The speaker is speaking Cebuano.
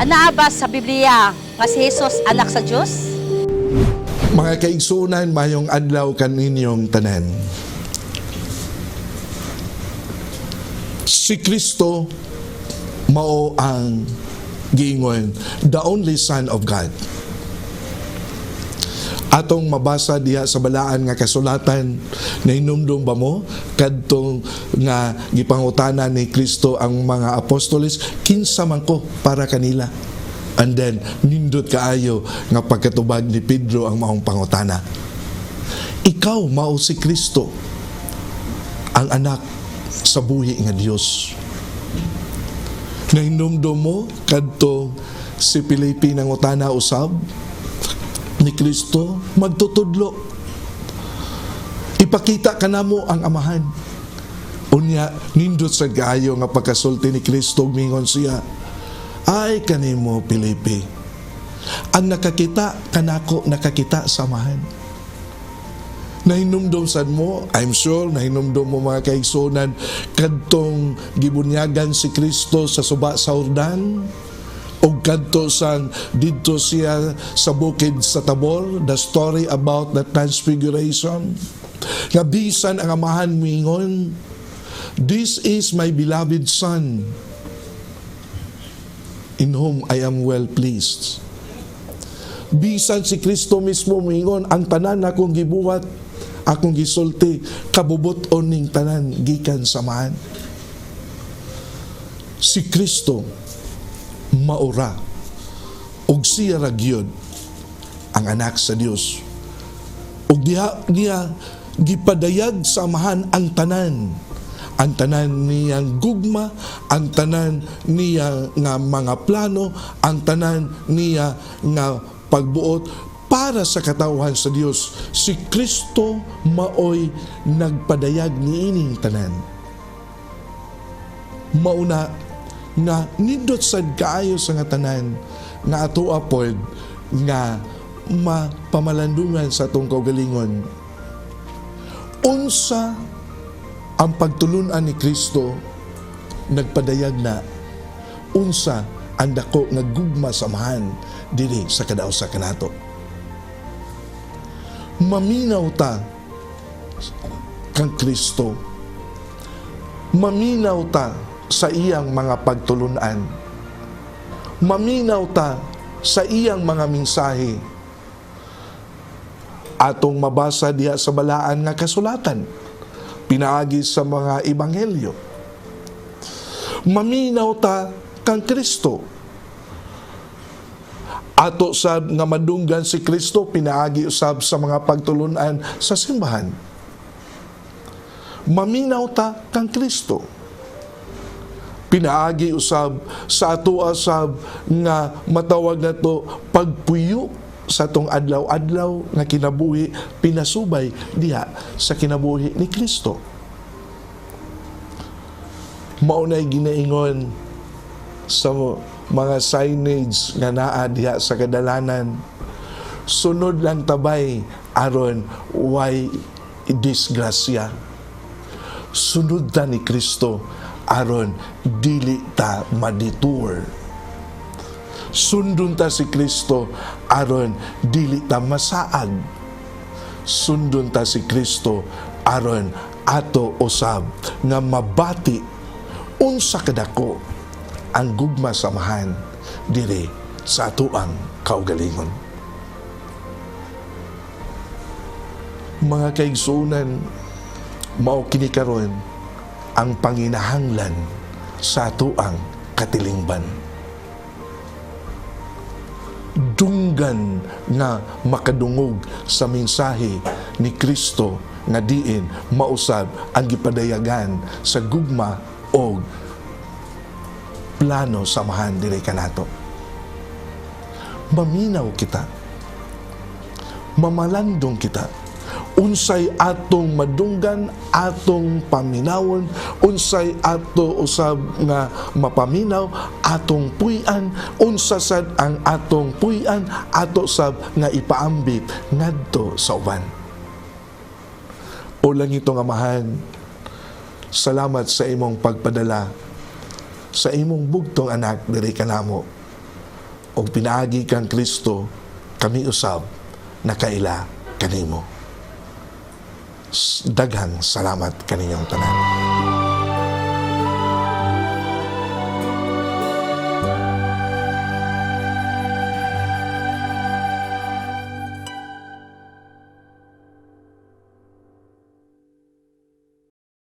Anaa ba sa Biblia nga si Jesus anak sa Dios? Mga kaigsunan, mayong adlaw kaninyong tanan. Si Kristo mao ang giingon, the only Son of God. Atong mabasa diha sa balaan nga kasulatan, nahinumdum ba mo kadtong nga gipangutana ni Kristo ang mga apostoles, "Kinsa man ko para kanila?" And then nindot kaayo nga pagkatubag ni Pedro ang maong pangutana, "Ikaw mao si Kristo, ang anak sa buhi nga Dios." Nahinumdum mo kadto si Felipe nangutana usab ni Kristo, "Magtutudlo, ipakita kanamo ang Amahan." Unya nindot sa kaayo nga pagkasulti ni Kristo, mingon siya, "Ay kanimo, Felipe, ang nakakita kanako nakakita sa Amahan." Nahinumdum sad mo, I'm sure nahinumdum mo, mga kaigsunan, kadtong gibunyagan si Kristo sa suba sa Jordan ug kadto sa didto siya sa bukid sa Tabor, the story about the transfiguration, nga bisan ang Amahan mingon, "This is my beloved Son in whom I am well pleased." Bisan si Kristo mismo mingon, "Ang tanan akong gibuhat, akong gisulti, kabubut-on ning tanan gikan sa Amahan." Si Kristo maura ug siya ra gyud ang anak sa Dios. Ug diha niya gipadayag sa Amahan ang tanan niyang gugma, ang tanan niya nga mga plano, ang tanan niya nga pagbuot para sa katawhan sa Dios. Si Kristo maoy nagpadayag niining tanan. Mauna nga nindot sad kaayo sa nga tanan nga ato pod nga mapamalandungan sa atong kaugalingon. Unsa ang pagtulunan ni Kristo nagpadayag na unsa ang dako nga gugma sa Amahan diri sa kada usa kanato. Maminaw ta kang Kristo. Maminaw ta sa iyang mga pagtulunan. Maminaw ta sa iyang mga mensahe. Atong mabasa diha sa balaan nga kasulatan pinaagi sa mga ebanghelyo. Maminaw ta kang Kristo. Ato sad nga madunggan si Kristo pinaagi usab sa mga pagtulunan sa simbahan. Maminaw ta kang Kristo. Pinaagi usab sa ato usab nga matawag nato pagpuyo sa atong adlaw-adlaw nga kinabuhi pinasubay diha sa kinabuhi ni Kristo. Maunay ginaingon sa mga signage nga naa diha sa kadalanan, "Sunod lang tabay aron way disgrasya." Sunod ta ni Kristo aron dili ta madetour. Sundon ta si Kristo aron dili ta masaag. Sundon ta si Kristo aron ato usab nga mabati unsa kadako ang gugma sa Amahan diri sa atoang kaugalingon. Mga kaigsunan, mao kini karon ang panginahanglan sa atoang katilingban. Dunggan nga makadungog sa mensahe ni Kristo nga diin mausab ang gipadayagan sa gugma o plano sa Amahan diri kanato. Maminaw kita. Mamalandong kita. Unsay atong madunggan, atong paminawon, unsay ato usab nga mapaminaw, atong puy-an, unsa sad ang atong puy-an, ato sab nga ipaambit ngadto sa uban. O langitong Amahan, salamat sa imong pagpadala sa imong bugtong anak diri kanamo. Ug pinaagi kang Kristo, kami usab nakaila kanimo. Daghang salamat kaninyong tanan.